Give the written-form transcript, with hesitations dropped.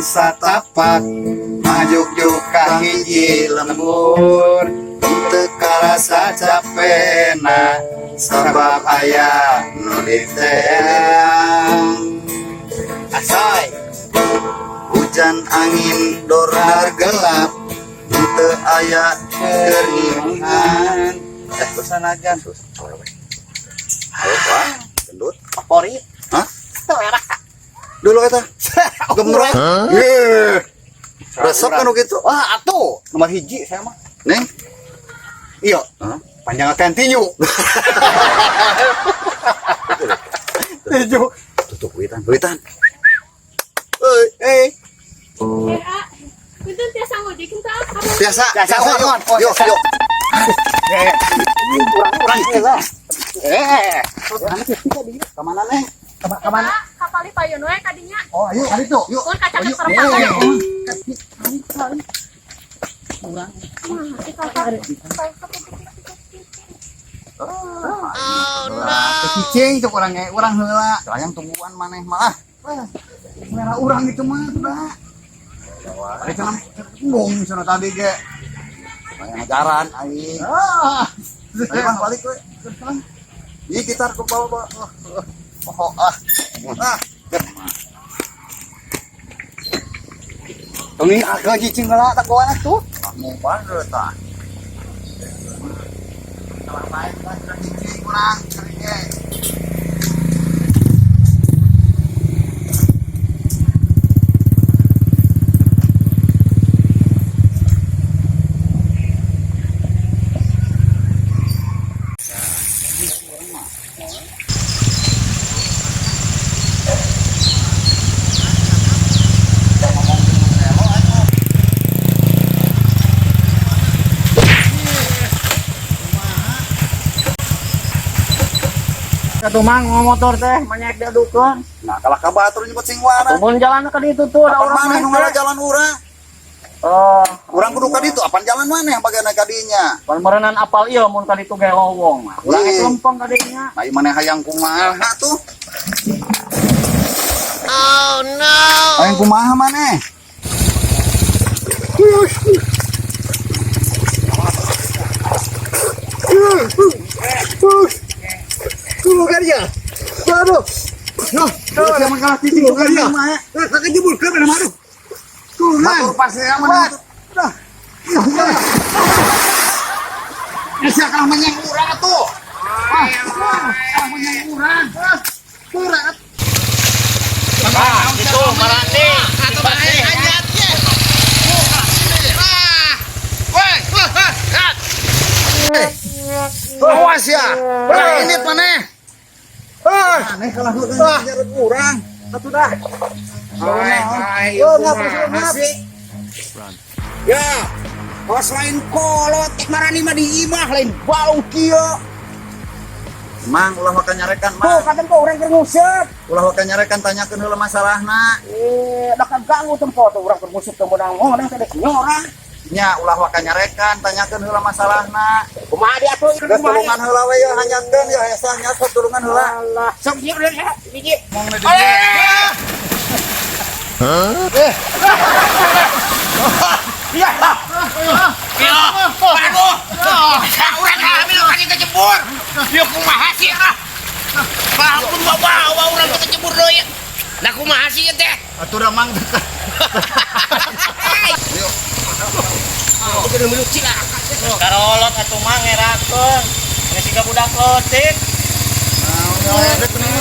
Satapak majuk-juk ka hiji lembur, teu karasa capena sabab aya nu diteang. Asoy. Hujan angin dorar gelap, teu aya keur ngiungan. Eh, sanajan. Ayo, wah, gendut. Favorit. Hah? Tuh enak. Dulu eta. Gemrot. Ye. Resep kan gitu. Wah, atuh nomor hiji saya mah. Neng. Iya. Hah? Panjang akan tinju. Tinju. Tutup witan, witan. Euy, Eh, Eh, ah, punten tiasa ngojek henteu ah? Kamu biasa. Biasa, Yuk, yuk, yuk, yuk. eh. Urang-urang heula. Eh, Kemana, Neng? kemana? Ah, ka palih payun we kadinya. Oh, ayo kali tuh. Yuk. Mun kacaket Ayo. perempat. Eh. Mah, si kakak. Cicing cuk urang ge, urang heula. Sayang tungguan maneh mah. Wah, selera urang itu mah sudah. Ari cenah embung cenah tadi ge. Hayang ngajaran aing. Ah. Ayo bang, balik we. Ih, gitar ku bawa bawa. Oh, ah. Ah, Tong ini agak cicing heula tak goan atuh. kamu banget tah. Salah baik lah, sudah cicing urang sering ge. Atuh mang motor teh manyek diadukeun. Nah, kalah ka batur nyebut sing warna. Mun jalan ka ditu tuh ada Apan urang maneh nu mah. ngalah jalan urang? Oh, Urang kudu ka ditu, apan jalan maneh bagian ka dinya? pan meureunan apal ieu mun ka ditu ge lowong mah. Urang Ih. geus lempeng ka dinya. Nah, ieu maneh hayang kumaha tuh? Oh no. Hayang kumaha maneh? Tuh kan ya. Aduh. Noh, Siapa kalah cicing Tuh kan ya. mah. Eh, kakek jebul ke mana aduh. Tuh kan. Batur pas ya maneh. Dah. Ya, ya. Ya sia kalah menyang urang atuh. Ah, kalah menyang urang. Urang. Ah, itu marani. Awas ya. Urang ini maneh. Ah, Maneh kalah nyarut urang. atuh dah. Ai, Oh, ngap, ngap. Ya, kos lain kolot, marani mah di imah lain bau kieu. Mang ulah waka nyarekan, Tuh, Mang. kadang kok urang keur nguseup. Ulah waka nyarekan tanyakeun heula masalahna. Eh, da kaganggu tempo tuh urang keur nguseup teu meunang ngomong teh dek nyorang. Nya ulah waka nyarekan tanyakeun heula masalahna. Kumaha dia atuh? Geus tulungan heula we ya hanyakeun ya hese nya sok tulungan heula. Alah, sok ieu udah ya, hiji. Ngomong di dinya. Aduh. Urang hamil kali kecebur. Ieu kumaha sih ah? Ampun bawa urang teh kecebur deui. Lah kumaha sih ieu teh? Atuh da mang. Kudu milu cilaka. Karolot atuh mang ngerakeun. Geus siga budak leutik. Nah,